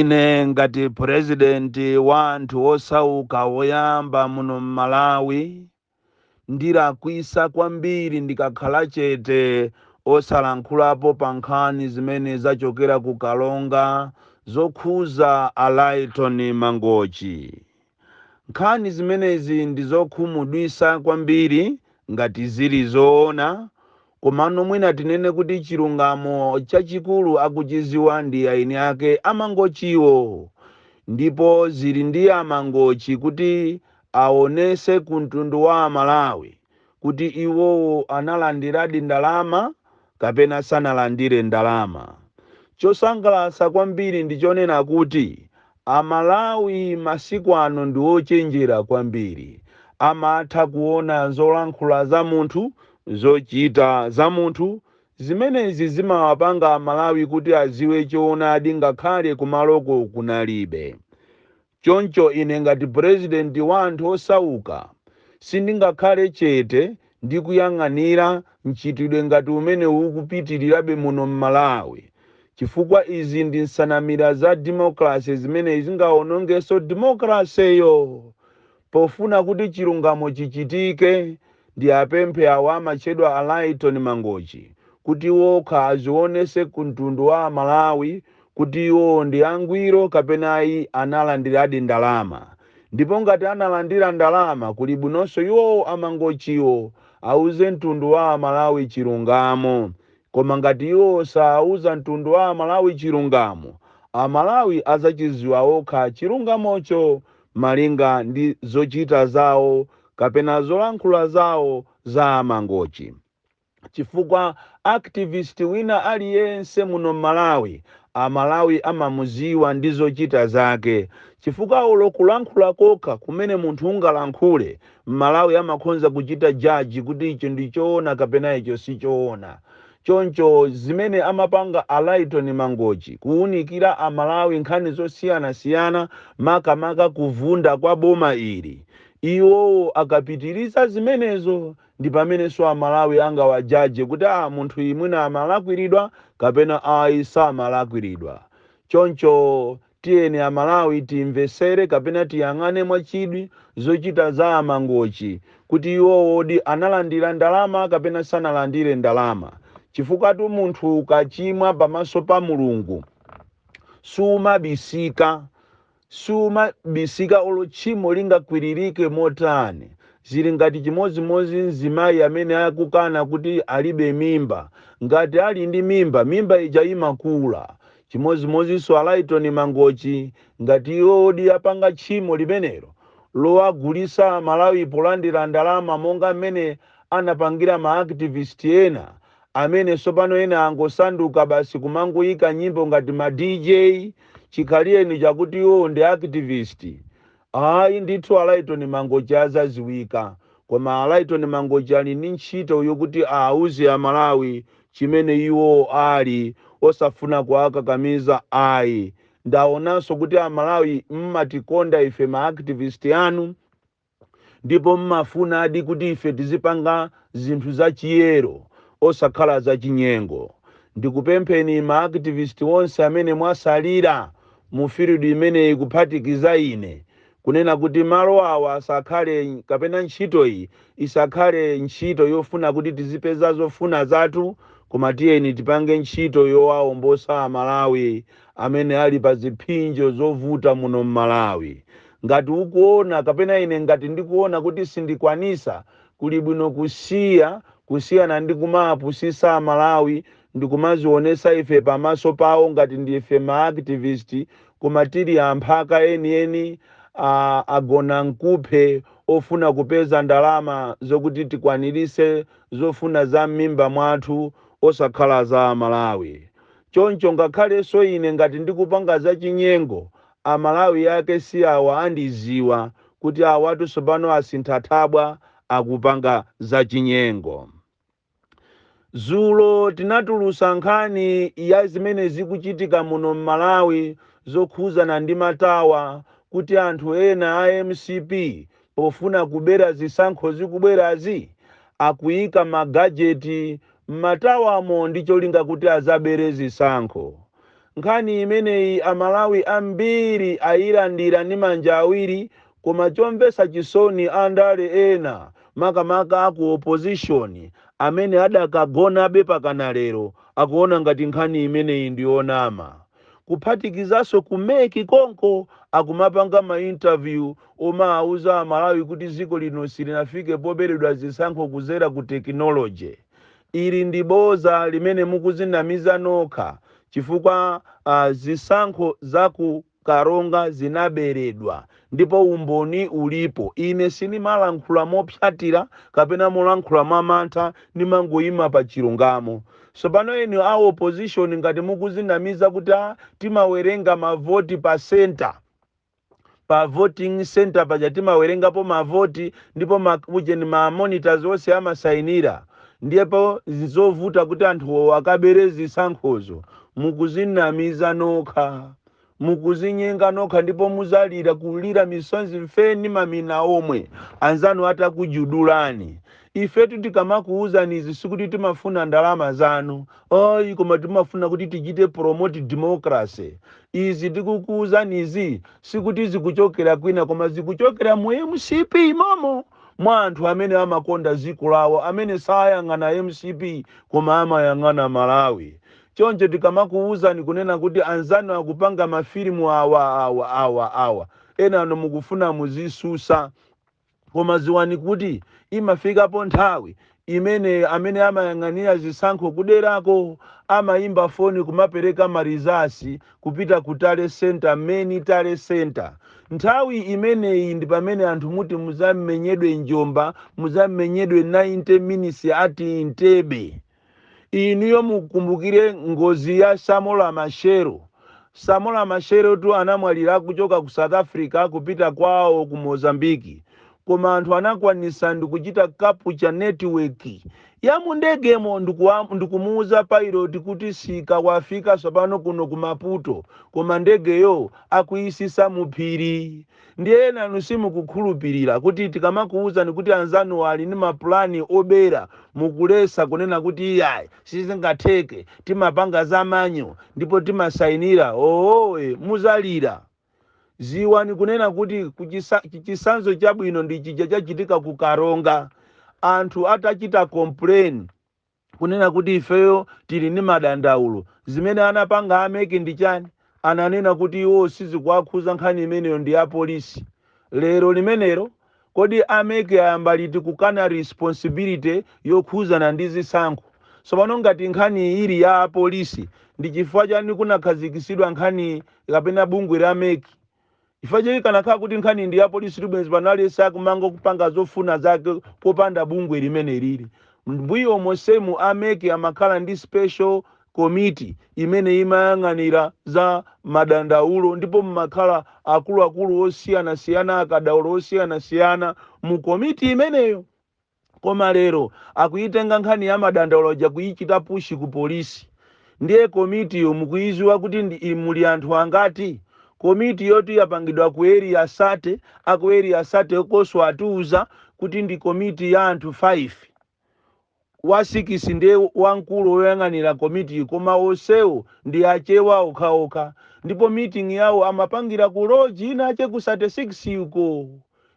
Ine ngati purezidenti wa anthu osauka woyamba muno m'Malawi, ndilakwisa kwambiri ndikakhala chete osalankhulapo pa nkhani zimene zachokera ku Karonga zokhuza a Lyton Mangochi. Nkhani zimenezi ndi zokhumudwisa kwambiri ngati zili zoona, komano mwina tinene kuti chilungamo chachikulu akuchiziwa ndi aini ake amangochiwo, ndipo zili ndi amangochi kuti aonese ku mtundu wa Amalawi kuti iwowo analandiradi ndalama kapena sanalandire ndalama. Chosangalatsa kwambiri ndi chonena kuti Amalawi masiku ano ndi ochenjera kwambiri, amatha kuona zolankhula za munthu, zochita za munthu. Zimenezi zimawapanga Amalawi kuti aziwe choonadi ngakhale kumaloko kunalibe. Choncho ine ngati purezidenti wa anthu osauka sindingakhale chete ndi kuyang'anira mchitidwe ngati umene ukupitirirabe muno m'Malawi, chifukwa izi ndi nsanamira za demokrasi zimene zingaonongeso demokrasiyo. Pofuna kuti chilungamo chichitike, ndi apemphe awo amatchedwa a Lyton Mangochi kuti wokha azionese ku mtundu wa Amalawi kuti iwo ndi angwiro kapena ayi, analandiradi ndalama. Ndipo ngati analandira ndalama, kuli bwinonso iwowo amangochiwo auze mtundu wa Amalawi chilungamo. Koma ngati iwo sauza mtundu wa Amalawi chilungamo, Amalawi azachiziwa okha chilungamocho malinga ndi zochita zawo kapena zolankhula zawo za amangochi, chifukwa activist wina aliyense muno Malawi, Amalawi amamuziwa ndi zochita zake, chifukwa ulo kulankhula kokha kumene munthu ungalankhule, Mmalawi amakhonza kuchita jaji kuti icho ndi choona kapena icho si choona. Choncho zimene amapanga a Lyton Mangochi kuwunikira Amalawi nkhani zosiyanasiyana, makamaka kuvunda kwa boma ili, iwowo akapitiriza zimenezo ndi pamenenso Amalawi angawajaje kuti a munthu imwina amalakwiridwa kapena ayi samalakwiridwa. Choncho tiyeni Amalawi timvesere kapena tiyang'ane mwachidwi zochita za amangochi kuti iwowodi analandira ndalama kapena sanalandire ndalama, chifukwa tu munthu ukachimwa pamaso pa Mulungu sumabisika, sumabisika olo tchimo lingakwiririke motani. Zili ngati chimodzimodzi mzimayi amene akukana kuti alibe mimba, ngati ali ndi mimba, mimba ija imakula. Chimodzimodzinso a Lyton Mangochi, ngati iwodi apanga tchimo limenelo lowagulisa Malawi polandira ndalama monga mmene anapangira ma activist ena amene sopano ena angosanduka basi kumangoyika nyimbo ngati ma DJ, chikhaliyeni chakuti iwo ndi activist, ayi ndithu a Lyton Mangochi azaziwika. Koma a Lyton Mangochi ali ndi ntchito yokuti auze Amalawi chimene iwo ali, osafuna kuwakakamiza ayi. Ndaonanso kuti Amalawi mmatikonda ife ma activist anu, ndipo mmafunadi kuti ife tizipanga zinthu zachiyero osakhala zachinyengo. Ndikupempheni ma activist onse amene mwasalira mu field imeneyi, kuphatikiza ine, kunena kuti malo awa asakhale kapena ntchito iyi isakhale ntchito yofuna kuti tizipeza zofuna zathu, koma tiyeni tipange ntchito yowawombosa Amalawi amene ali pa ziphinjo zovuta muno m'Malawi. Ngati ukuona kapena ine ngati ndikuona kuti sindikwanisa, kuli bwino kusiya, kusiyana ndi kumapusisa Amalawi ndikumazionesa ife pamaso pawo ngati ndife ma activist, koma tili amphaka enieni, agona nkuphe ofuna kupeza ndalama zokuti tikwanirise zofuna za m'mimba mwathu osakhala za Amalawi. Choncho ngakhalenso ine ngati ndikupanga zachinyengo, Amalawi ake si awa, andiziwa kuti awatu tsopano asintha thabwa, akupanga zachinyengo. Zulo tinatulusa nkhani ya zimene zikuchitika muno m'Malawi zokhuzana ndi matawa, kuti anthu ena a MCP pofuna kubera zisankho zikubwerazi akuyika ma gadget m'matawamo ndi cholinga kuti azabere zisankho. Nkhani imeneyi Amalawi ambiri ayilandira ndi manja awiri, koma chomvetsa chisoni, andale ena, makamaka aku opposition, amene adakagonabe pakana lero, akuona ngati nkhani imeneyi ndiyonama. Kuphatikizanso ku MEC konko, akumapanga ma interview omawauza Amalawi kuti dziko lino silinafike poberedwa zisankho kuzera ku technology. Ili ndi boza limene mukuzinamiza nokha, chifukwa zisankho za ku Karonga zinaberedwa ndipo umboni ulipo. Ine sindimalankhula mopyatira kapena molankhula mwamantha, ndimangoyima pa chilungamo. Tsopano inu a opposition, ngati mukuzinamiza kuti timawerenga mavoti pa center, pa voting center paja timawerengapo mavoti, ndipo ujeni ma monitors onse amasayinira, ndipo zovuta kuti anthuwo akabere zisankhozo, mukuzinamiza nokha, mukuzinyenga nokha, ndipo muzalira kulira misonzi mfeni mamina omwe anzanu atakujudulani. Ifetu tikamakuwuzani izi, sikuti timafuna ndalama zanu, ayi, koma timafuna kuti tichite promote democracy. Izi tikukuwuzani izi sikuti zikuchokera kwina, koma zikuchokera mu MCP momo, mwa anthu amene amakonda dziko lawo, amene sayang'ana MCP koma amayang'ana Malawi. Choncho tikamakuwuzani kunena kuti anzanu akupanga mafilimu awa, awa, awa, awa, ena ano mukufuna muzisusa, koma ziwani kuti imafikapo nthawi imene amene amayang'anira zisankho kuderako amayimba foni kumapereka ma results kupita ku tally center, main tally center. Nthawi imeneyi ndi pamene anthu muti muzamenyedwe njomba, muzamenyedwe 90 minutes ati Entebbe. Inuyo mukumbukire ngozi ya Samora Machel. Samora Machel tu anamwalira kuchoka ku South Africa kupita kwawo ku Mozambiki, koma anthu anakwanisa ndikuchita capture network ya mundegemo ndikumuuza pilot kuti sika, wafika tsopano kuno ku Maputo, koma ndegeyo akuyisisa mu phiri. Ndiye ena simukukhulupirira kuti tikamakuwuzani kuti anzanu ali ndi mapulani obera, mukulesa kunena kuti iyayi, sizingatheke, timapanga zamanyo ndipo timasayinira. Owowe, muzalira. Ziwani kunena kuti chisanzo chabwino ndi chija chachitika ku Karonga. Anthu atachita complain kunena kuti ifeyo tili ndi madandaulo, zimene anapanga a MEC ndi chani? Ananena kuti iwo sizikuwakhuza, nkhani imeneyo ndi ya polisi. Lero limenero, kodi a MEC ayamba liti kukana responsibility yokhuzana ndi zisankho? Tsopano ngati nkhani ili ya apolisi, ndi chifukwa chani kunakhazikisidwa nkhani kapena bungwe la MEC? Chifukwa chake kanakhala kuti nkhani ndi ya polisi, libwenzi panali sakumanga kupanga zofuna zake popanda bungwe limene lili mbuyo monsemu. A MEC amakhala ndi special committee imene imayang'anira za madandaulo, ndipo mmakhala akuluakulu osiyanasiyana, akadaulo osiyanasiyana mu komiti imeneyo. Koma lero akuyitenga nkhani ya madandaulo ja kuyichita push ku polisi. Ndiye komitiyo mukuyiziwa kuti muli anthu angati? Komiti yoti yapangidwa ku Area 30, aku Area 30 koso atiuza kuti ndi komiti ya anthu 5, wa 6 ndiye wamkulu woyang'anira komiti, koma onsewo ndi Achewa okhaokha, ndipo meeting yawo amapangira ku lodge ina ache ku 36 uko.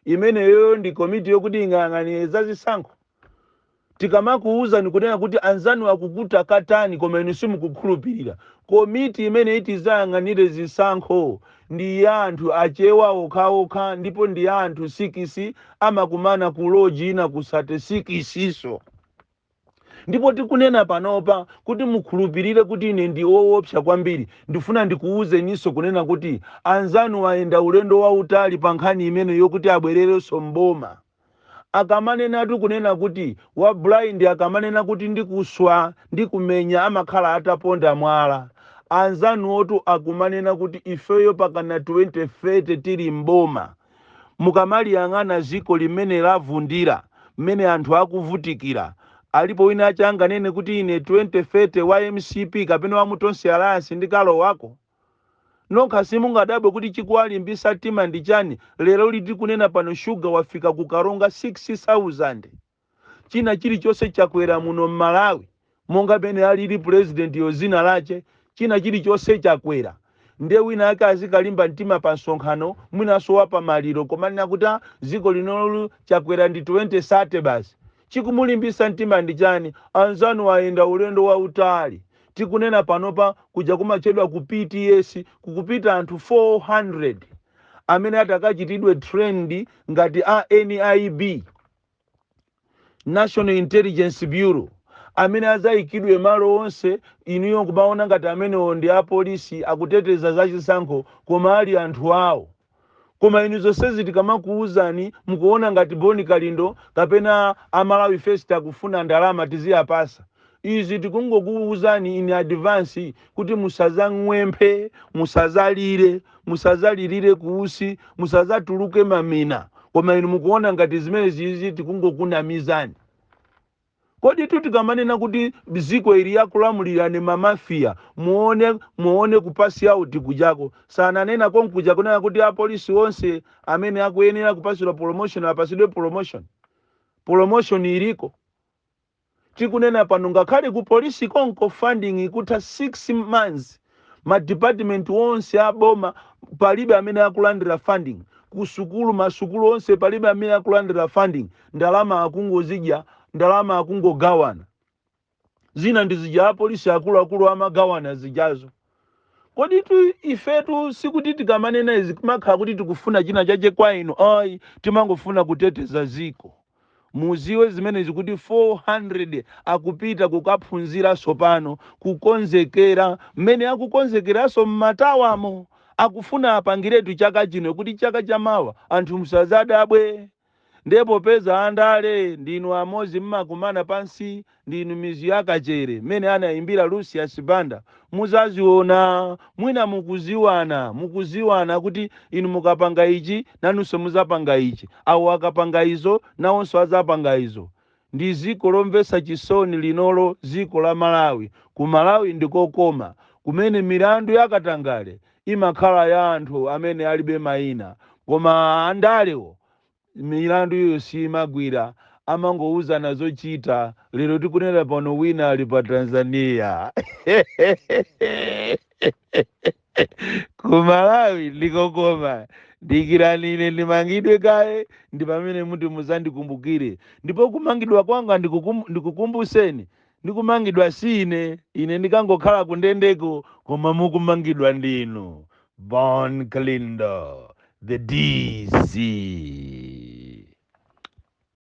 Imeneyo ndi komiti yokuti ingayang'anire zazisankho? Tikamakuwuzani kunena kuti anzanu akukuta katani, koma inu simukukhulupirira. Komiti imene itizayang'anire zisankho ndi ya anthu Achewa okhaokha, ndipo ndi ya anthu 6, amakumana ku lodge ina ku 36 iso. Ndipo tikunena panopa, kuti mukhulupirire kuti ine ndi woopsa kwambiri, ndifuna ndikuwuzeninso kunena kuti anzanu ayenda ulendo wautali pa nkhani imene yokuti abwererenso mboma. Akamanenatu kunena kuti wa blind akamanena kuti ndikuswa, ndikumenya, amakhala ataponda mwala. Anzanu otu akumanena kuti ifeyo pakana 2030 tili mboma. Mukamaliyang'ana ziko limene lavundira, mmene anthu akuvutikira, alipo wina achanganene kuti ine 2030 wa MCP kapena wa Mutonse Alliance ndikalowako? Nokha simungadabwe kuti chikuwalimbisa mtima ndi chani? Lero liti kunena pano, shuga wafika ku Karonga 6000, china chilichonse chakwera muno mMalawi, monga pene alili president yo zina lache. China chilichonse chakwera. Ndiye wina ake azikalimba mtima pa msonkhano, mwinanso wa pamaliro, komanena kuti, "Ah, dziko linolo Chakwera ndi 20 sate basi." Chikumulimbisa mtima ndi chani? Anzanu ayenda ulendo wautali. Tikunena panopa, kuja kumachedwa ku PTS kukupita anthu 400 amene atakachitidwe trained ngati a NIB, National Intelligence Bureau, amene azayikidwe malo onse. Inuyo kumaona ngati amenewo ndi apolisi akuteteza zachisankho, koma ali anthu awo. Koma inu zonsezi tikamakuwuzani, mukuona ngati Boni Kalindo kapena Amalawi First akufuna ndalama tiziyapasa. Izi tikungokuwuzani in advance kuti musazang'wemphe, musazalire, musazalirire kuusi, musazatuluke mamina. Koma inu mukuona ngati zimene zizi tikungokunamizani. Kodi tu tikamanena kuti dziko ili yakulamulira ni mamafiya, muone, muone ku pass out kujako sananena konkuja kunena kuti apolisi onse amene akuyenera kupasidwa promotion apasidwe promotion. Promotion iliko. Tikunena pano, ngakhale ku polisi konko funding ikutha 6 months. Ma department onse aboma palibe amene akulandira funding. Ku sukulu, masukulu onse palibe amene akulandira funding. Ndalama akungozidya, ndalama akungogawana. Zina ndi zija apolisi akuluakulu amagawana zijazo. Kodi tu ifetu sikuti tikamanena izi kumakhala kuti tikufuna china chache kwa inu, ayi. Timangofuna kuteteza ziko. Muziwe zimenezi kuti 400 akupita kukaphunzira tsopano, kukonzekera mmene akukonzekeranso mmatawamo. Akufuna apangiretu chaka chino kuti chaka chamawa anthu musazadabwe. Ndipo popeza andale ndinu amodzi, mmakumana pansi, ndinu mizu yakachere mmene anayimbira Lucius Banda, muzaziona. Mwina mukuziwana, mukuziwana kuti inu mukapanga ichi, nanunso muzapanga ichi, awo akapanga izo, nawonso azapanga izo. Ndi ziko lomvetsa chisoni linolo, ziko la Malawi. Ku Malawi ndikokoma, kumene milandu yakatangale imakhala ya anthu amene alibe mayina, koma andalewo milandu iyo simagwira, amangowuzana zochita. Lero tikunena pano, wina ali pa Tanzania. Ku Malawi ndikokoma. Dikiranine ndimangidwe kaye, ndi pamene muti muzandikumbukire. Ndipo kumangidwa kwanga ndikukumbuseni, ndikumangidwa si ine, ine ndikangokhala kundendeko, koma mukumangidwa ndinu. Bon Kalindo, the DC.